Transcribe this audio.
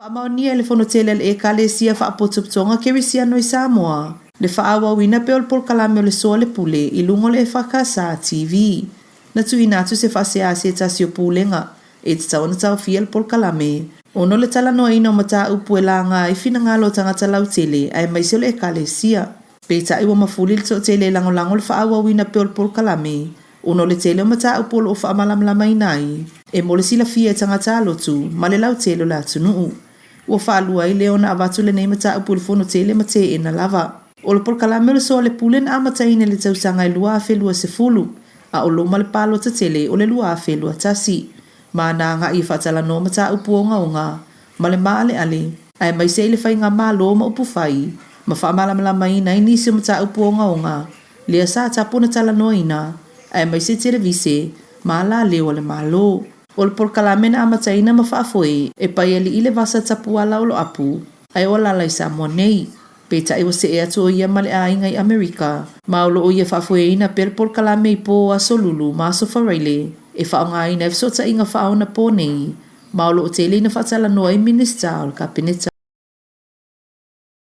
Faamaonia e le Fono Tele a le Ekalesia Faapotopotoga Kerisiano i Samoa le faaauauina pea o le polokalame o le Soa le Pule i luga o le EFKS TV. Na tuuina atu se faasea a se tasi o Pulega e tatau ona taofia le polokalame ona o le talanoaina o mataupu e laga ai finagalo o tagata lautele aemaise o le Ekalesia. Peitai ua mafuli le toatele e lagolago le faaauauina pea o le polokalame ona o le tele o mataupu o lo o faamalamalamaina ai e mo le silafia e tagata lotu ma le lautele o le atunuu. Ua faalua ai lea ona avatu lenei mataupu i le Fono Tele ma teena lava. O le polokalame o le Soa le Pule na amataina i le tausaga e 2020, a o loma le palota tele o le 2021. Ma na agai e faatalanoa mataupu ogaoga ma le maaleale, aemaise ai le faigamalo ma upufai, ma faamalamalamaina ai nisi o mataupu ogaoga lea sa tapu ona talanoaina, aemaise televise ma alaleo a le Malo. O le polokalame na amataina ma faafoe e Paialii le Vasa Tapuala o Loapu, ae o alaala i Samoa nei. Peitai ua see atu o ia ma le aiga i Amerika, ma o loo ia faafoeina pea le polokalame i po Aso Lulu ma Aso Faraile e faaaogaina ai fesootaiga faaonaponei, ma o loo tele ina faatalanoa ai Minisita o le Kapeneta.